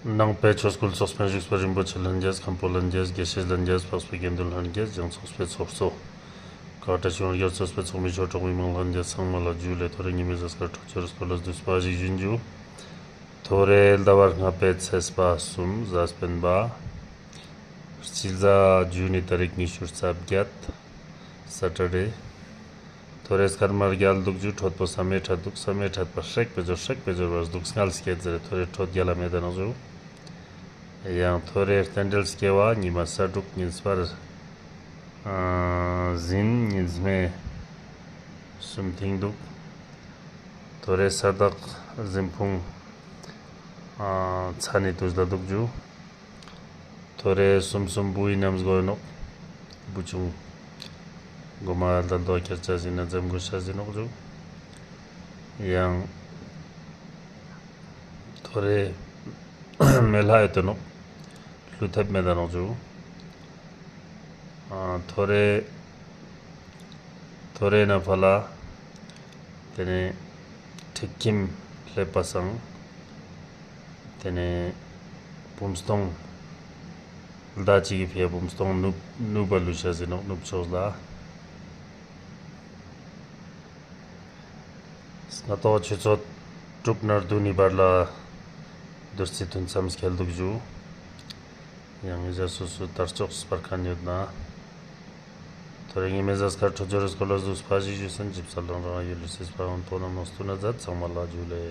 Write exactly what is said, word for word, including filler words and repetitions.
ནང་པའི་ཆོས་སྐུལ་ཚོགས་པའི་བཞུགས་པ་རིན་པོ་ཆེ་ལྷན་རྒྱས། མཁན་པོ་ལྷན་རྒྱས། དགེ་བཤེས་ལྷན་རྒྱས། འཕགས་པའི་དགེ་འདུན་ལྷན་རྒྱས། རྒྱང་ཚོགས་པའི་ཚོགས་གཙོ། ཀ་བཀྲ་ཤིས་འོད་རྒྱལ་ཚོགས་པའི་ཚོགས་མི་ཆོས་གྲོགས་མི་མང་ལྷན་རྒྱས་ཚང་མ་ལ་ཇུ་ལེ། ཐོ་རེ་ཉི་མའི་གཟའ་སྐར་འཕྲོད་སྦྱོར་སྐོར་ལ་བསྡུས་པ་ཞིག་ཞུ་ཨིན་ཇུ། ཐོ་རེ་ཟླ་བ་ལྔ་པའི་ཚེས་པ་གསུམ་གཟའ་སྤེན་པ། སྤྱི་ཟླ་ཇུ་ནི་ཏ་རིག་ཉི་ཤུ་རྩ་བརྒྱད། ས་ཊར་ཌེ། ཐོ་རེ་སྐར་མ་རྒྱལ་དུག་ཇུ། འཕྲོད་པོ་ས་མེ་ཁྲ་དུག། ས་མེ་ཁྲ་པ་ཧྲེག་པེ་ཇོར་ཧྲེག་པེ་ཇོར་བ་དུག། སྔལ་སྐྱེད་ཟེར་ཐོ་རེ་འཕྲོད་རྒྱལ་ལ་མེད་ད་ནོག་ཇུ། ཡང་ཐོ་རེ་རྟེན་འབྲེལ་སྐྱེ་བ་ཉི་མ་ས་དྲུག་ཉིན་སྤར་ཨ་ཟིན་ཉིན་སྨེ་གསུམ་ཐིང་དུག། ཐོ་རེ་ས་བདག་གཟིམ་ཕུང་ཨ་ཚ་ནི་དུས་ལ་དུག་ཇུ། ཐོ་རེ་གསུམ་གསུམ་བུའི་ནམ་སྒོ་ཨིན་ནོག། བུ་ཆུང་གོ་མ་ལ་དོ་ཁྱེར་ཆ་ཟིན་ན་འཛེམ་དགོས་ཤ་ཟིན་ནོག་ཇུ། ཡང་ཐོ་རེ་མེ་ལྷ་ཡོད་དེ་ནོག། ལུས་ཐེབས་མེད་ད་ནོག་ཇུ། ཨ་ཐོ་རེ་ཐོ་རེ་ན་ཕ་ལ། ཏེ་ནེ་ཁྲིག་ཁྱིམ་ལྷེབ་པ་སང་། ཏེ་ནེ་བུམ་སྟོང་། ཟླ་གཅིག་གི་ཕིའ་བུམ་སྟོང་ནུབ་ནུབ་པ་ལུས་ཤ་ཟིན་ནོག་ནུབ་ཕྱོགས་ལ། སྔ་ཏོག་ཆུ་ཚོད་དྲུག་ནེ་བདུན་ནི་བར་ལ་བདུད་རྩི་ཐུན་མཚམས་ཁེལ་དུག་ཇུ། ཡང་ངེ་ཞ་སོ་སོ་དར་ལྕོག་སྤར་ཁན་ཡོད་ན། ཐོ་རེ་ཉི་མའི་གཟའ་སྐར་འཕྲོད་སྦྱོར་སྐོར་ལ་བསྡུས་པ་ཞིག་ཞུས་སན། ཇི་ལྟར་ལང་རང་ཡུལ་ལུས་སྲིད་པ་འོན་པོ་རྣམས་ནོ་སྟུན་ན་མཛད། ཚང་མ་ལ་ཇུ་ལེ།